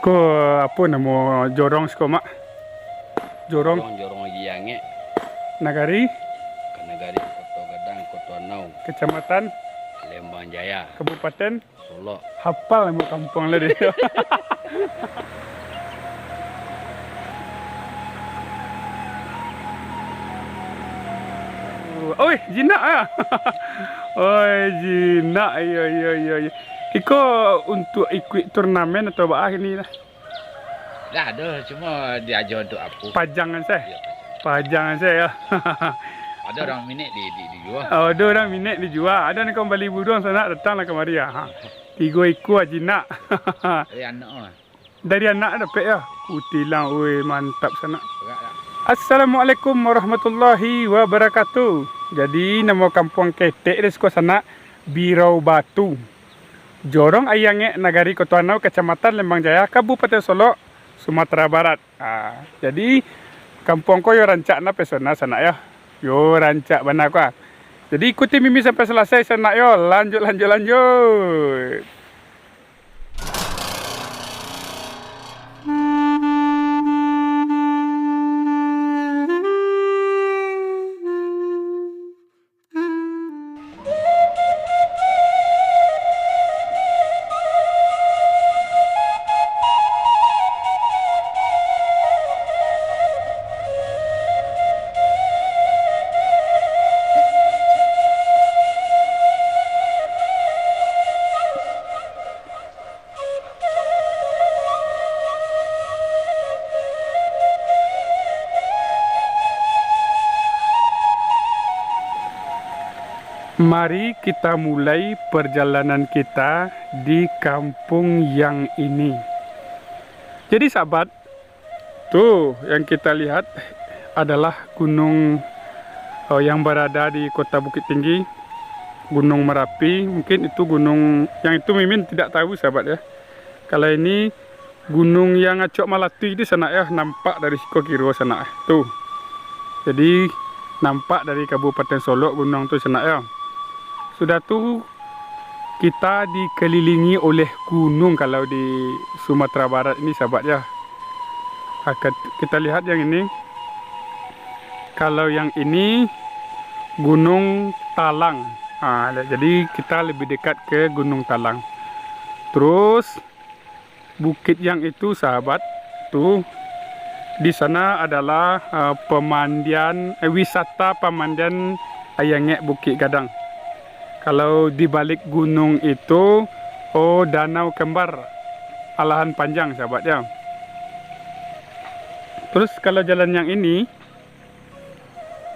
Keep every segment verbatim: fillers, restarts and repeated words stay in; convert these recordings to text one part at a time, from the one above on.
Ko, apo namo jorong siko, Mak? Jorong. Jorong, Jorong Aji Angek. Nagari? Ka Nagari Koto Gadang, Koto Anau. Kecamatan? Lembang Jaya. Kabupaten? Solok. Hapal namo kampuang lah deh. Oi, jinak ah. Oi, jinak. Iyo, iyo, iyo, iyo. Iko untuak ikuik turnamen atau baa kini lah? Dah ado, cuma diaja untuak apo? Pajang sajo. Iyo, pajang. Pajang sajo, yo. Ado urang minek di, di, dijua. Oh, ado urang minek dijua. Ado nan ka mambali buruang sanak, datanglah kamari, ah. Ha. Tigo ikua jinak. Dari anak, ah. Dari anak dapek, yo. Utilang, oi, mantap sanak. Berat lah. Assalamualaikum warahmatullahi wabarakatuh. Jadi, namo kampuang ketek di siko sanak, Birau Batu. Jorong Aia Angek, Nagari Koto Anau, Kacamatan Lembang Jaya, Kabupaten Solok, Sumatera Barat. Ha, jadi, kampuang ko yo rancak na pesona sanak yo. Yo rancak bana ko, ah. Jadi, ikuti Mimin sampai salasai sanak yo. Lanjut, lanjut, lanjut. Mari kita mulai perjalanan kita di kampung yang ini. Jadi, sahabat, tu yang kita lihat adalah gunung, eh, yang berada di Kota Bukittinggi, Gunung Merapi. Mungkin itu gunung yang itu Mimin tidak tahu, sahabat, ya. Kalau ini gunung yang acok malatuih tu sanak, ya, nampak dari siko kiro sanak, tu. Jadi, nampak dari Kabupaten Solok gunung tu sanak, ya. Sudah tu, kita dikelilingi oleh gunung kalau di Sumatera Barat ini, sahabat, ya. Akan kita lihat yang ini. Kalau yang ini Gunung Talang. Ha, jadi kita lebih dekat ke Gunung Talang. Terus, bukit yang itu, sahabat, tu, di sana adalah, eh, pemandian, eh, wisata pemandian Aia Angek Bukit Gadang. Kalau di balik gunung itu, oh, Danau Kembar, Alahan Panjang, sahabat, ya. Terus, kalau jalan yang ini,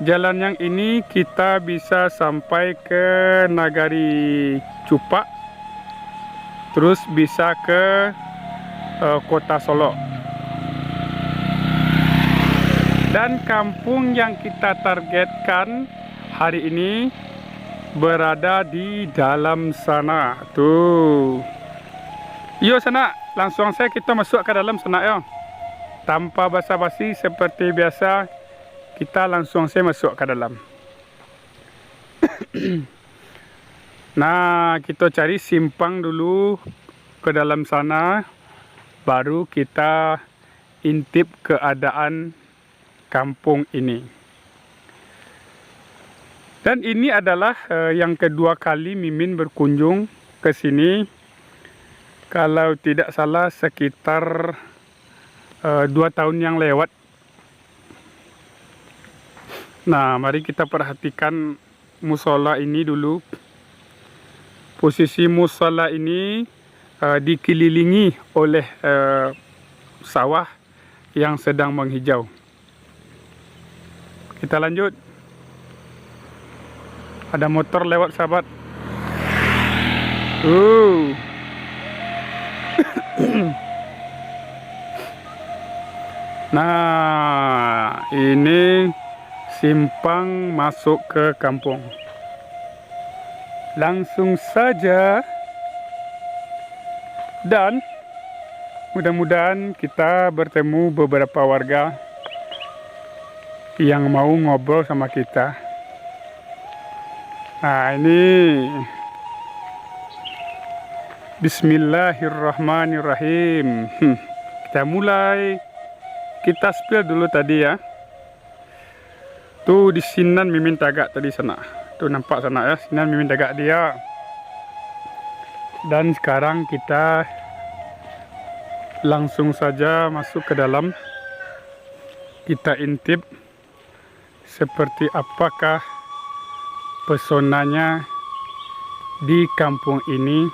jalan yang ini kita bisa sampai ke Nagari Cupak, terus bisa ke, eh, Kota Solok. Dan kampung yang kita targetkan hari ini berada di dalam sana. Tuh. Iyo, sanak, langsung saja kita masuk ke dalam, sanak, yo. Tanpa basa-basi, seperti biasa, kita langsung saja masuk ke dalam. Nah, kita cari simpang dulu ke dalam sana, baru kita intip keadaan kampung ini. Dan ini adalah, eh, yang kedua kali Mimin berkunjung ke sini. Kalau tidak salah, sekitar, eh, dua tahun yang lewat. Nah, mari kita perhatikan musola ini dulu. Posisi musola ini, eh, dikelilingi oleh, eh, sawah yang sedang menghijau. Kita lanjut. Ada motor lewat, sahabat. Uh. Nah, ini simpang masuk ke kampung. Langsung saja. Dan mudah-mudahan kita bertemu beberapa warga yang mau ngobrol sama kita. Nah, ini. Bismillahirrahmanirrahim. Hmm. Kita mulai. Kita spill dulu tadi, ya. Tu di sinan mimin tagak tadi, sanak. Tu nampak, sanak, ya. Sinan mimin tagak dia. Dan sekarang kita langsung saja masuk ke dalam. Kita intip seperti apakah pesonanya di kampung ini.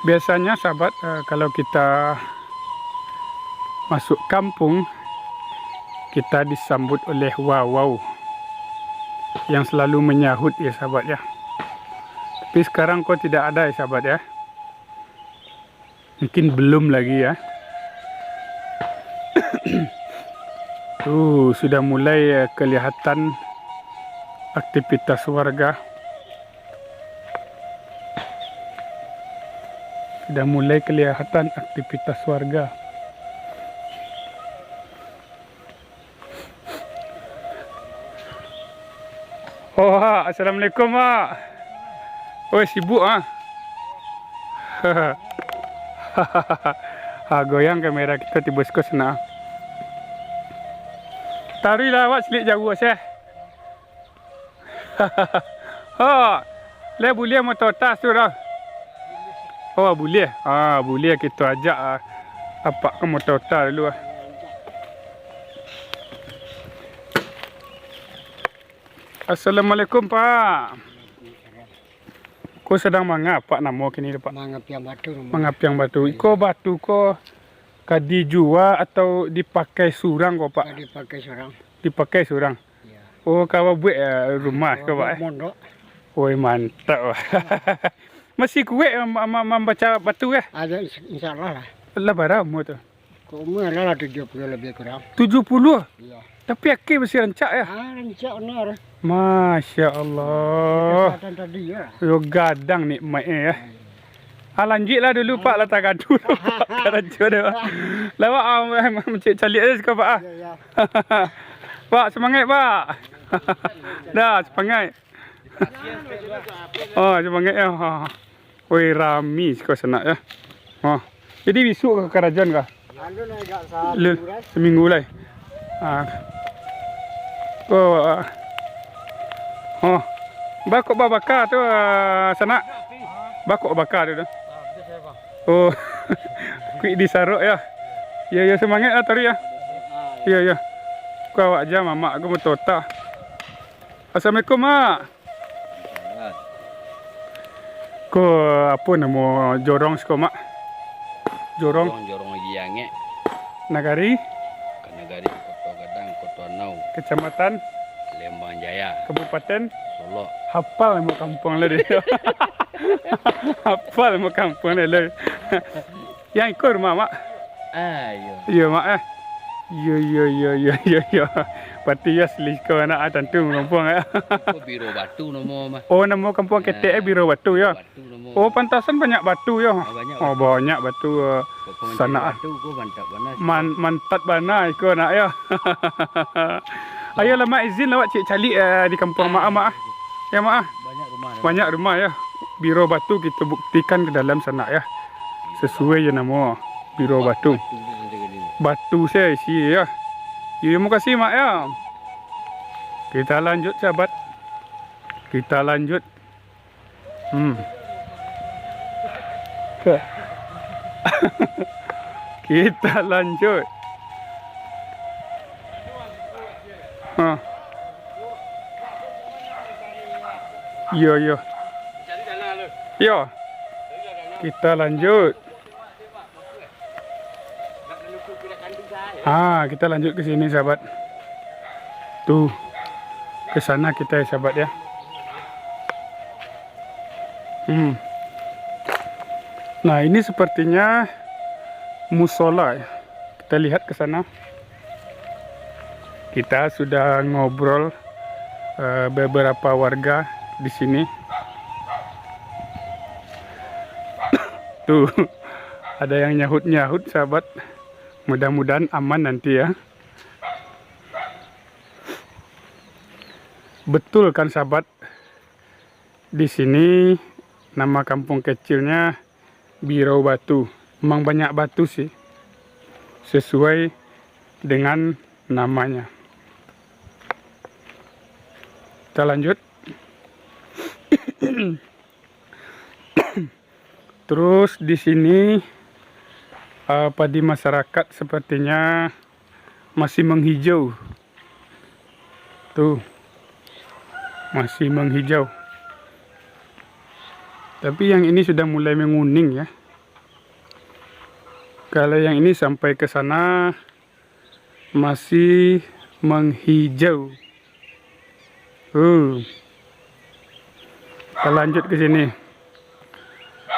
Biasanya, sahabat, eh, kalau kita masuk kampung, kita disambut oleh wawau yang selalu menyahut, ya, sahabat, ya. Tapi sekarang ko tidak ada, ya, sahabat, ya. Mungkin belum lagi, ya. Tuh, sudah mulai, eh, kelihatan aktivitas warga. Sudah mulai kelihatan aktivitas warga. Oh, ha, assalamualaikum, Pak. Oi, sibuk, ah. Ha, goyang kamera kito tibo siko, sanak. Taruihlah awak silik jauah, seh. Ha, le buliah moto tas tu dah. Oh, buliah. Ah, buliah kito ajak, ah, apak ka moto tas dulu, ah. Assalamualaikum, Pak. Ko sadang manga apak namo kini tu, Pak? Mangapiang batu namo. Mangapiang batu. Iko batu ko ka dijua atau dipakai surang ko, Pak? Ka dipakai surang. Dipakai surang. Iya. Oh, ka babuek, eh, rumah ko, Pak, eh? Mondok. Woi, mantap, Pak. Masih kuek mam-, mam-, mambaca batu, eh? Ada, insya, insya Allah lah. Lah bara umur tu? Ko umur lah, lah tujuh puluh lebih kurang. Tujuh puluh? Iya. Tapi aki masih rancak, ya? Ah, rancak benar. Masya Allah. Kesehatan tadi, ya. Yo, gadang nikmatnya, ya. Ah, lanjuiklah dulu, Pak, lah tagadu. Karajo deh, Pak. Lah, Pak, ah, mencik caliak je siko, Pak, ah. Ya, ya. Pak, semangat, Pak. Dah, semangat. Oh, semangat, ya. Ha. Oi, rami siko sanak, ya. Ha. Jadi, bisuak ka karajoan kah? Anu, lah, agak saminggu lai. Seminggu lai. Ha. Oh, ah. Oh. Bakok babaka tu, ah, sanak. Bakok baka tu, tu. Oh. Kuik disarok, ya. Ya, ya, semangat lah, taruih, ya. Ya, ya. Ko awak ja, mamak ko motota. Assalamualaikum, Mak. Ko apo namo jorong siko, Mak? Jorong. Jorong, Jorong Haji Angek. Nagari? Ka Nagari, Koto Gadang, Koto Anau. Kecamatan? Lembang Jaya. Kabupaten? Solok. Hapal namo kampuang lah deh. Hapal namo kampuang lah, lah. Yang iko rumah, Mak? Ah, iyo. Iyo, Mak, eh. Iyo, iyo, iyo, iyo, iyo, iyo. Berarti yo asli ko anak, ah, tantu kampuang, eh. Ko Biro Batu namo, mah. Oh, namo kampuang ketek, eh, Biro Batu, yo? Batu namo. Oh, pantasan banyak batu, yo? Ah, banyak batu. Oh, banyak batu, eh, sanak, ah. Batu ko mantap bana. Man-, mantap bana iko anak, yo. Ayolah, Mak, izin lah awak cik caliak, eh, di kampuang Mak, ah, Mak, ah. Yo, Mak, ah. Banyak rumah. Banyak rumah, yo. Biro Batu kito buktikan ka dalam sanak, yo. Sasuai jo namo, Biro Batu. Batu sajo isi, yo. Yo, yo, makasih, Mak, yo. Kita lanjut, sahabat. Kita lanjut. Hmm. Kita lanjut. Ha. Iyo, iyo. Iyo. Kita lanjut. Ha, kita lanjut ke sini, sahabat. Tuh, ke sana kita, ya, sahabat, ya. Hmm. Nah, ini sepertinya musola, ya. Kita lihat ke sana. Kita sudah ngobrol, eh, beberapa warga di sini. Tuh, ada yang nyahut-nyahut, sahabat. Mudah-mudahan aman nanti, ya. Betul kan, sahabat? Di sini Nama kampung kecilnya Birau Batu. Memang banyak batu sih, sesuai dengan namanya. Kita lanjut. Terus di sini, eh, padi masyarakat sepertinya masih menghijau. Tuh, masih menghijau. Tapi yang ini sudah mulai menguning ya. Kalau yang ini sampai ke sana masih menghijau. Uh. Kita lanjut ke sini.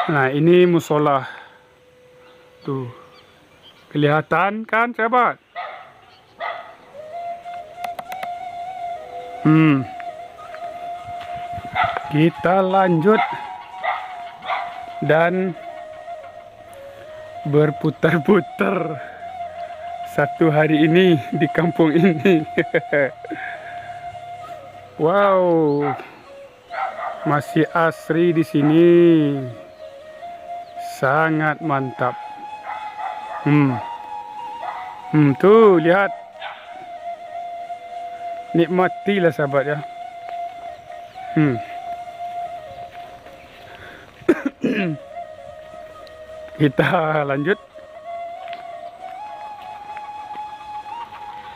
Nah, ini musola. Tuh. Kelihatan kan, sahabat? Hmm. Kita lanjut dan berputar-putar satu hari ini di kampung ini. Wow, masih asri di sini. Sangat mantap. Hmm. Hmm, tuh, lihat. Nikmatilah, sahabat, ya. Hmm. Kita lanjut.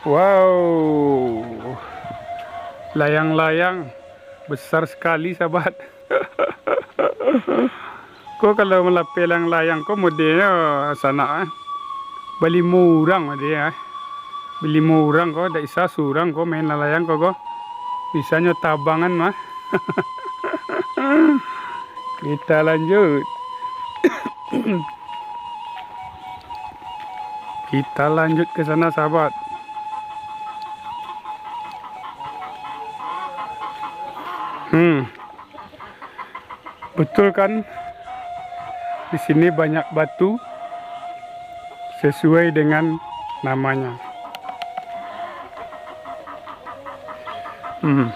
Wow. Layang-layang besar sekali, sahabat. Ko kalau malapeh layang-layang ko modelnyo sanak, eh. Balimo urang mode, eh. Balimo urang ko, dak bisa surang ko main layang-layang ko, ko. Bisanyo tabangan mah. Kita lanjut. Kita lanjut ke sana, sahabat. Hmm. Betul kan? Di sini banyak batu sesuai dengan namanya. Hmm.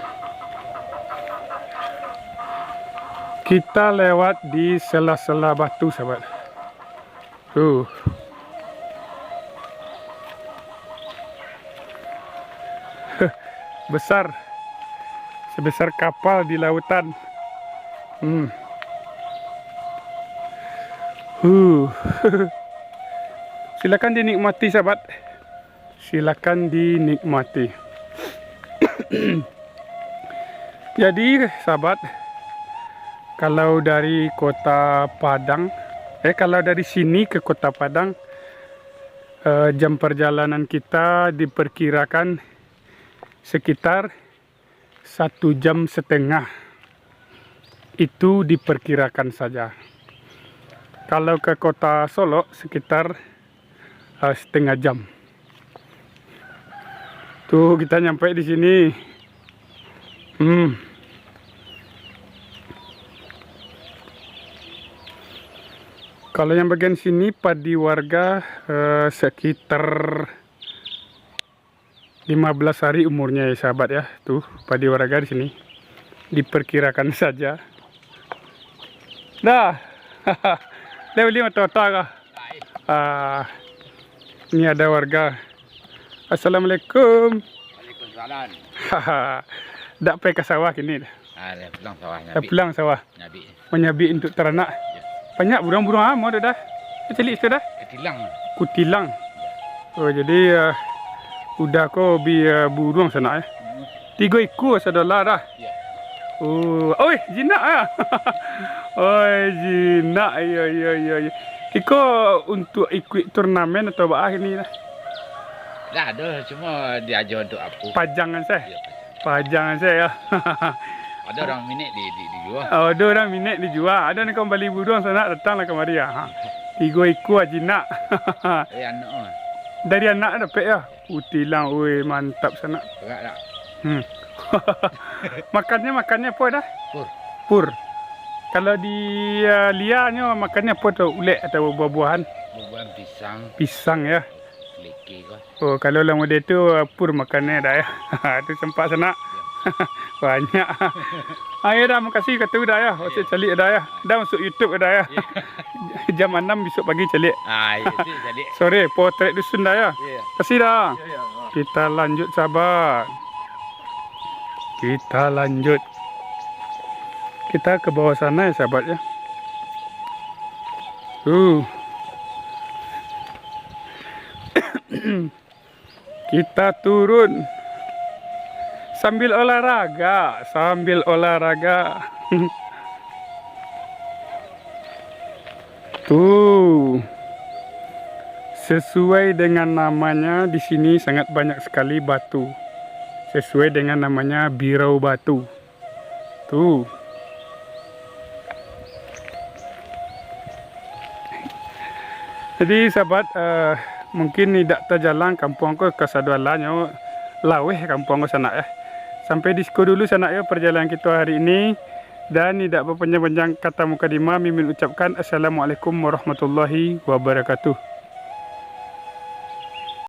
Kita lewat di sela-sela batu, sahabat. Tuh. Besar. Sebesar kapal di lautan. Hmm. Huh. Silakan dinikmati, sahabat. Silakan dinikmati. Jadi, sahabat, kalau dari Kota Padang, eh, kalau dari sini ke Kota Padang, eh, jam perjalanan kita diperkirakan sekitar satu jam setengah. Itu diperkirakan saja. Kalau ke Kota Solok, sekitar eh, setengah jam. Tuh, kita nyampe di sini. Hmm. Kalau yang bagian sini padi warga, eh, sekitar lima belas hari umurnya ya, sahabat ya. Tuh, padi warga di sini. Diperkirakan saja. Dah. Dah bali motor kah? Ah, ini ada warga. Assalamualaikum. Waalaikumsalam. Dak pai ka sawah kini dah. Ah, dah pulang sawah, dah nyabik. Pulang sawah. Nyabik. Manyabik untuk taranak. Ya. Banyak buruang-buruang amo dah. Kutilang. Kutilang. Oh, jadi, ah, udah ko bi, ah, buruang sanak ya. Hmm. Tigo ikua sadolah dah. Ya. Oh, oi, jinak ah. Oi, jinak. Iyo, iyo, iyo, iyo. Iko untuk ikuik turnamen atau baa kini dah? Dah ado, cuma diaja untuk aku. Pajangan seh. Iyo, pajangan. Pajangan seh ya. Ado urang minek di, di, dijua. Oh, ado urang minek dijua. Ado nan ka mambali buruang sanak, datanglah kamari ya. Ha. Tigo ikua jinak. Eh, anak ah. Dari anak dapek ya? Utilang, oi, mantap sanak. Berat tak? Hmm. Makannyo, makannyo apo dah? Pur. Pur. Kalau di, ah, lianyo makannyo apo tu? Ulek atau buah-buahan? Buah-buahan pisang. Pisang ya. Selekeh ko. Oh, kalau lah model tu, ah, pur makannyo dah ya. Tu campak sanak. Ya. Banyak. Ayo dah, makasih kata dah ya. Wacik caliak dah ya. Dah masuk YouTube dah ya. Jam anam besok pagi caliak. Ah, iyo, tu caliak. Sore, potret dusun dah ya. Iyo. Kasih dah. Iyo, iyo. Kita lanjut, sahabat. Kita lanjut. Kita ke bawah sana ya, sahabat ya. Tuh. Kita turun. Sambil olahraga, sambil olahraga. Tuh. Sesuai dengan namanya, di sini sangat banyak sekali batu. Sesuai dengan namanya Birau Batu. Tuh. Jadi, sahabat, eh, mungkin indak tajalang kampuang ko kasadoalahnyo, laweh kampuang ko sanak, eh. Sampai di siko dulu sanak yo perjalanan kito hari ini, dan indak bapanjang-panjang kata mukadimah, Mimin ucapkan assalamualaikum warahmatullahi wabarakatuh.